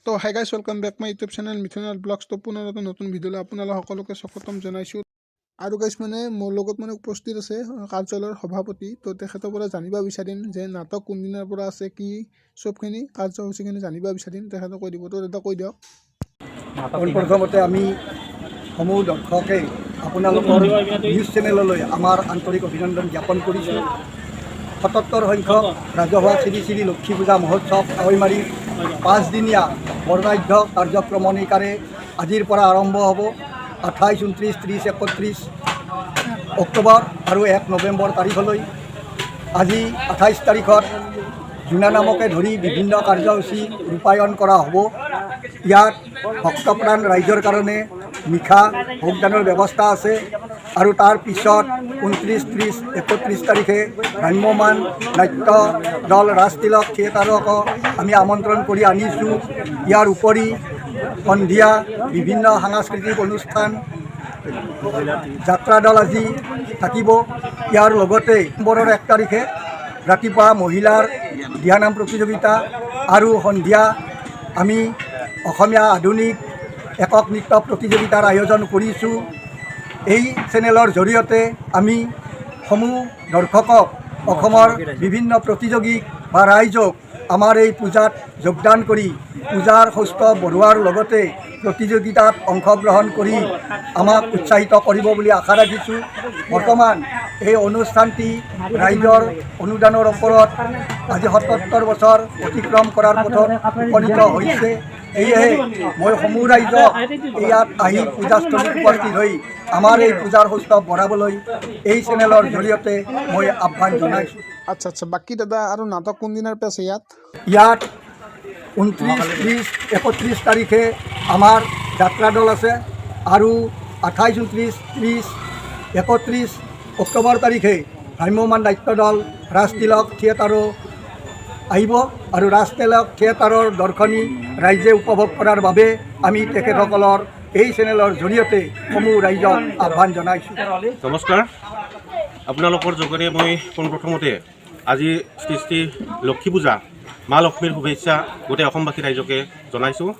তো hi guys, welcome back my YouTube channel মিথুনাল blogs. তো পুনৰ এটা নতুন ভিডিঅ'লৈ আপোনালোক সকলোকে স্বাগতম জনাইছোঁ। আৰু গাইজ, মানে মোৰ লগত মানে উপস্থিত আছে কাৰ্যালয়ৰ সভাপতি। তো তেখেতৰ পৰা জানিব বিচাৰিম যে নাটক কোনদিনাৰ পৰা আছে, কি চবখিনি কাৰ্যসূচীখিনি জানিব বিচাৰিম, তেখেতে কৈ দিব। তো দাদা, কৈ দিয়ক। পোনপ্ৰথমতে আমি সমূহ দৰ্শকে আপোনালোকৰ নিউজ চেনেললৈ আমাৰ আন্তৰিক অভিনন্দন জ্ঞাপন কৰিছোঁ। 77 সংখ্যক ৰাজহুৱা শ্ৰী শ্ৰী লক্ষী পূজা মহোৎসৱ কাৱৈমাৰী 5দিনীয়া বৰ্ণাঢ্য কাৰ্যক্ৰমণিকাৰে আজিৰ পৰা আৰম্ভ হ'ব 28, 29, 30, 31 অক্টোবৰ আৰু 1 নৱেম্বৰ তাৰিখলৈ। আজি 28 তাৰিখত জোনা নামকে ধৰি বিভিন্ন কাৰ্যসূচী ৰূপায়ণ কৰা হ'ব। ইয়াত ভক্তপ্ৰাণ ৰাইজৰ কাৰণে নিশা ভোগদানৰ ব্যৱস্থা আছে আৰু তাৰ পিছত 29, 30, 31 তাৰিখে ভ্ৰাম্যমান নাট্য দল ৰাজতিলক থিয়েটাৰকো আমি আমন্ত্ৰণ কৰি আনিছোঁ। ইয়াৰ উপৰি সন্ধিয়া বিভিন্ন সাংস্কৃতিক অনুষ্ঠান, যাত্ৰা দল আজি থাকিব। ইয়াৰ লগতে নৱেম্বৰৰ 1 তাৰিখে ৰাতিপুৱা মহিলাৰ দিহানাম প্ৰতিযোগিতা আৰু সন্ধিয়া আমি অসমীয়া আধুনিক একক নৃত্য প্ৰতিযোগিতাৰ আয়োজন কৰিছোঁ। এই চেনেলৰ জৰিয়তে আমি সমূহ দৰ্শকক, অসমৰ বিভিন্ন প্ৰতিযোগীক বা ৰাইজক আমাৰ এই পূজাত যোগদান কৰি পূজাৰ সৌষ্ঠৱ বঢ়োৱাৰ লগতে প্ৰতিযোগিতাত অংশগ্ৰহণ কৰি আমাক উৎসাহিত কৰিব বুলি আশা ৰাখিছোঁ। বৰ্তমান এই অনুষ্ঠানটি ৰাইজৰ অনুদানৰ ওপৰত আজি 77 বছৰ অতিক্ৰম কৰাৰ পথত উপনীত হৈছে। সেয়েহে মই সমূহ ৰাইজক ইয়াত আহি পূজাস্থলীত উপস্থিত হৈ আমাৰ এই পূজাৰ সৌষ্ঠৱ বঢ়াবলৈ এই চেনেলৰ জৰিয়তে মই আহ্বান জনাইছোঁ। আচ্ছা, বাকী দাদা, আৰু নাটক কোনদিনাৰ পৰা আছে ইয়াত? ইয়াত 29, 30, 31 তাৰিখে আমাৰ যাত্ৰা দল আছে আৰু 28, 29, 30, 31 অক্টোবৰ তাৰিখে ভ্ৰাম্যমাণ নাট্য দল ৰাজতিলক থিয়েটাৰো আহিব আৰু ৰাজতিলক থিয়েটাৰৰ দৰ্শনী ৰাইজে উপভোগ কৰাৰ বাবে আমি তেখেতসকলৰ এই চেনেলৰ জৰিয়তে সমূহ ৰাইজক আহ্বান জনাইছোঁ। নমস্কাৰ, আপোনালোকৰ যোগেৰে মই পোনপ্ৰথমতে আজি শ্ৰী শ্ৰী লক্ষী পূজা, মা লক্ষ্মীৰ শুভেচ্ছা গোটেই অসমবাসী ৰাইজকে জনাইছোঁ।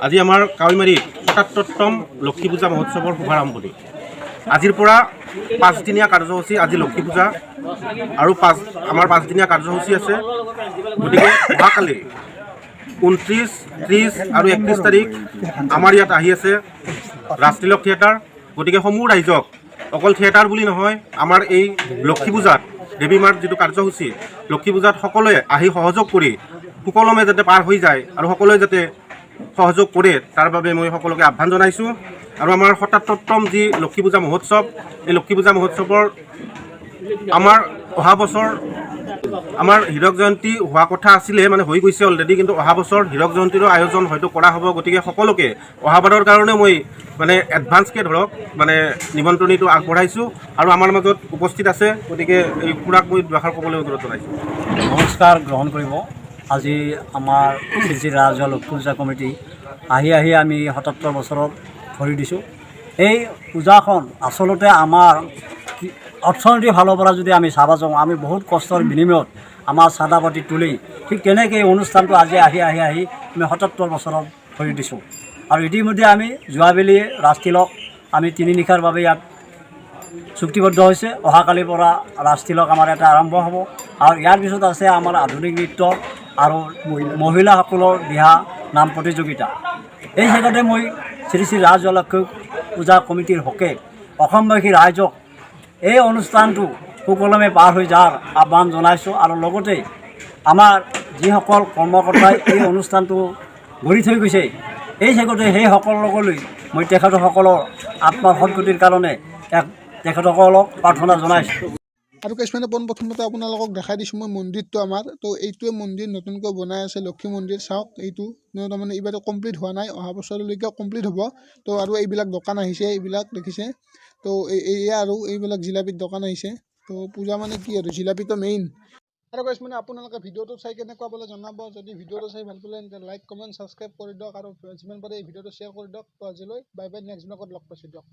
আজি আমাৰ কাৱৈমাৰীত 77তম লক্ষী পূজা মহোৎসৱৰ শুভাৰম্ভণি। আজিৰ পৰা 5দিনীয়া কাৰ্যসূচী। আজি লক্ষী পূজা আৰু আমাৰ 5দিনীয়া কাৰ্যসূচী আছে। গতিকে অহাকালি 29, 30 আৰু 31 তাৰিখ আমাৰ ইয়াত আহি আছে ৰাজতিলক থিয়েটাৰ। গতিকে সমূহ ৰাইজক, অকল থিয়েটাৰ বুলি নহয়, আমাৰ এই লক্ষী পূজাত দেৱী মাৰ যিটো কাৰ্যসূচী, লক্ষী পূজাত সকলোৱে আহি সহযোগ কৰি সুকলমে যাতে পাৰ হৈ যায় আৰু সকলোৱে যাতে সহযোগ কৰে, তাৰ বাবে মই সকলোকে আহ্বান জনাইছোঁ। আৰু আমাৰ 77তম যি লক্ষী পূজা মহোৎসৱ, এই লক্ষী পূজা মহোৎসৱৰ আমাৰ অহা বছৰ আমাৰ হীৰক জয়ন্তী হোৱা কথা আছিলে, মানে হৈ গৈছে অলৰেডি, কিন্তু অহা বছৰ হীৰক জয়ন্তীৰো আয়োজন হয়তো কৰা হ'ব। গতিকে সকলোকে অহাবাৰৰ কাৰণে মই মানে এডভান্সকৈ ধৰক মানে নিমন্ত্ৰণীটো আগবঢ়াইছোঁ আৰু আমাৰ মাজত উপস্থিত আছে, গতিকে এই খুৰাক মই দুআষাৰ ক'বলৈ অনুৰোধ জনাইছোঁ। নমস্কাৰ গ্ৰহণ কৰিব। আজি আমাৰ শ্ৰী শ্ৰী ৰাজহুৱা লক্ষী পূজা কমিটি আহি আহি আমি 77 বছৰত ভৰি দিছোঁ। এই পূজাখন আচলতে আমাৰ অৰ্থনীতিৰ ফালৰ পৰা যদি আমি চাব যাওঁ, আমি বহুত কষ্টৰ বিনিময়ত আমাৰ চাঁদা পাতি তুলি ঠিক তেনেকৈ এই অনুষ্ঠানটো আজি আহি আহি আহি আমি 77 বছৰত ভৰি দিছোঁ। আৰু ইতিমধ্যে আমি যোৱাবেলি ৰাজতিলক আমি 3 নিশাৰ বাবে ইয়াত চুক্তিবদ্ধ হৈছে। অহাকালিৰ পৰা ৰাজতিলক আমাৰ এটা আৰম্ভ হ'ব আৰু ইয়াৰ পিছত আছে আমাৰ আধুনিক নৃত্য আৰু মহিলাসকলৰ দিহা নাম প্ৰতিযোগিতা। এই ক্ষেত্ৰতে মই শ্ৰী শ্ৰী ৰাজহুৱা লক্ষী পূজা কমিটিৰ হকে অসমবাসী ৰাইজক এই অনুষ্ঠানটো সুকলমে পাৰ হৈ যোৱাৰ আহ্বান জনাইছোঁ। আৰু লগতে আমাৰ যিসকল কৰ্মকৰ্তাই এই অনুষ্ঠানটো গঢ়ি থৈ গৈছে, এই ক্ষেত্ৰতে সেইসকললৈ মই তেখেতসকলৰ আত্মাৰ সদগতিৰ কাৰণে এক তেখেতসকলক প্ৰাৰ্থনা জনাইছোঁ। আৰু কিছুমানে পোনপ্ৰথমতে আপোনালোকক দেখাই দিছোঁ মই মন্দিৰটো আমাৰ। তো এইটোৱে মন্দিৰ নতুনকৈ বনাই আছে, লক্ষী মন্দিৰ। চাওক, এইটো তাৰমানে এইবাৰ কমপ্লিট হোৱা নাই, অহা বছৰলৈকে কমপ্লিট হ'ব। তো আৰু এইবিলাক দোকান আহিছে, এইবিলাক দেখিছে। তো এয়া আৰু এইবিলাক জিলাপিৰ দোকান আহিছে। তো পূজা মানে কি আৰু, জিলাপিটো মেইন। আৰু গাইছ, মানে আপোনালোকে ভিডিঅ'টো চাই কেনেকুৱা পালে জনাব। যদি ভিডিঅ'টো চাই ভাল পালে, তেন্তে লাইক, কমেণ্ট, ছাবস্ক্ৰাইব কৰি দিয়ক আৰু যিমান পাৰে এই ভিডিঅ'টো শ্বেয়াৰ কৰি দিয়ক। তো আজিলৈ বাই বাই, নেক্সট ব্লগত লগ পাইছোঁ দিয়ক।